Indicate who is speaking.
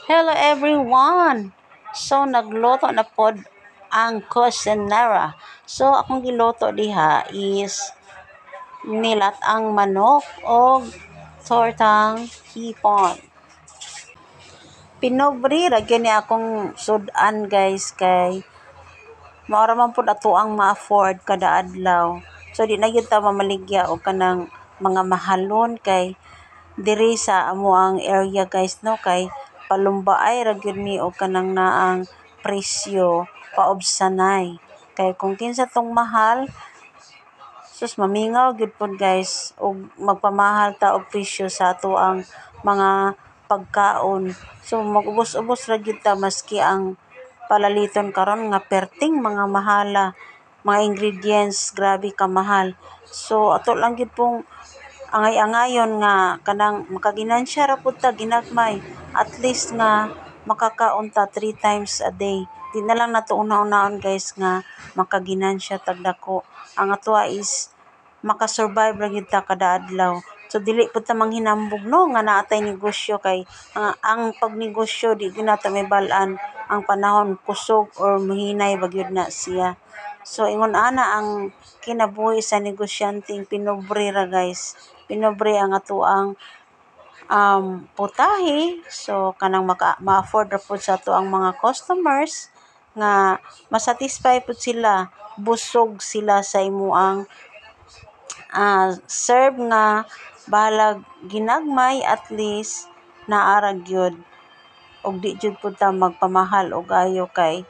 Speaker 1: Hello, everyone! So nagluto na pod ang kusinera. So akong giluto diha is nilat-ang manok og tortang hipon. Pinobre ra gyud ni akong sud-an, guys, kay mao ra man pud ato ang ma-afford kada adlaw. So di na gyud ta mamaligya og kanang mga mahalon kay diri sa amoang area, guys, no, kay palumbaay ra gyud mi og kanang naang presyo paubsanay. Kay kung kinsa tong mahal, sus, mamingaw gyud pod, guys, og magpamahal ta og presyo sa atoang mga pagkaon. So mag-ubos-ubos ra gyud ta maski ang palaliton karon nga perting mga mahala, mga ingredients grabe ka mahal. So ato lang gyud pong angay-angayon nga kanang makaginansya ra pud ta ginagmay, at least nga makakaon ta three times a day. Di na lang nato una-unaon, guys, nga makaginansya tag dako. Ang atoa is makasurvive ra gyud ta kada adlaw. So dili pud ta manghinambog, no, nga naa tay negosyo kay ang pagnegosyo di gyud nato mahibal-an ang panahon, kusog or mohinay ba gyud na siya. So ingon ana ang kinabuhi sa negosyanteng pinobre ra, guys. Pinobre ang atoang putahe, so kanang maka ma-afford ra pud sa atoang mga customers nga masatisfy pud sila, busog sila sa imuang serve nga bahalag ginagmay, at least naa ra gyud ug di jud pud ta magpamahal og ayo kay